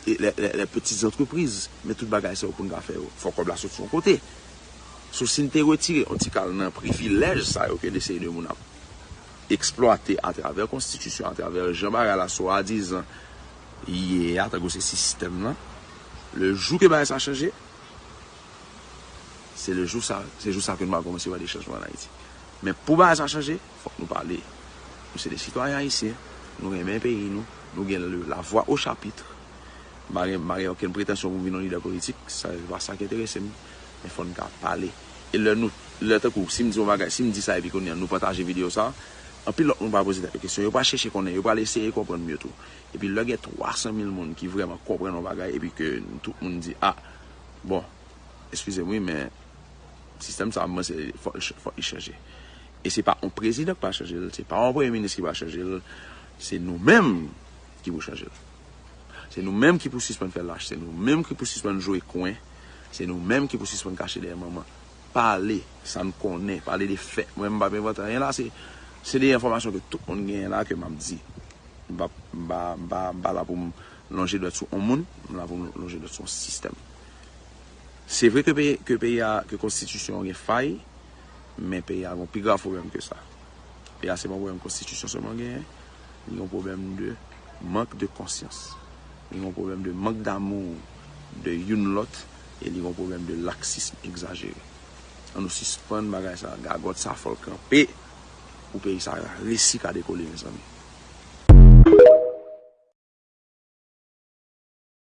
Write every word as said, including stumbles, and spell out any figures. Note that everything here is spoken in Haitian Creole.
e, lè, lè, lè peti zantrepriz, men tout bagay sa yo pou n ka fè yo. Fò kòb la soti yon kote. Sou si n te retire yon ti kal nan privilèj sa yo ke de seri de moun ap eksplwate atravè konstitisyon, atravè jan bagay la swadizan ye a, tankou se sistèm nan, le jou ke bagay sa chanje, se le jou sa, se jou sa ke nou va kòmanse wè de chanjman an Ayiti. Men pou bagay sa chanje, fòk nou pale. Nou se de sitwayen ayisyen, nou renmen peyi nou, nou gen le, la vwa o chapit. M pa gen, m pa gen okenn pretansyon pou m vin yon lidè politik, sa se pa sa ki enterese m. Men fò n ka pale. E lè nou, lè tankou, si m di yon bagay, si m di sa epi kounye a nou pataje videyo sa, anpil lòt moun pral poze tèt yo kesyon, yo pral chèche konnen, yo pral eseye konprann mye tou. Epi lè gen twa san mil moun ki vrèman konprann yon bagay epi ke tout moun di, a, bon, eskize m wi, men sistèm sa a, mwen se, fòk, fòk li chanje. E se pa yon prezidan ki pral chanje l, se pa yon premye minis ki pral chanje l, se nou menm ki pou chanje l. Se nou menm ki pou sispann fè lach, se nou menm ki pou sispann jwe kwen, se nou menm ki pou sispann kache dèyè manman. Pale sa n konnen, pale de fèt. Mwen, m p ap envante anyen la, se, se de enfòmasyon ke tout moun genyen la ke m ap di. M pa, m pa, m pa, m pa la pou m lonje dwèt sou yon moun, m la pou m lonje dwèt sou yon sistèm. Se vre ke peyi, ke peyi a, ke konstitisyon an gen fay, men peyi a gen yon pi grav pwoblèm ke sa. Peyi a se pa yon pwoblèm konstitisyon sèlman genyen, li gen yon pwoblèm de mank de konsyans. Li gen yon pwoblèm de mank damou de youn lòt, e li gen yon pwoblèm de laksism egzajere. An nou sispann bagay sa, gagòt sa fò l kanpe pou peyi sa resi ka dekole, mezanmi.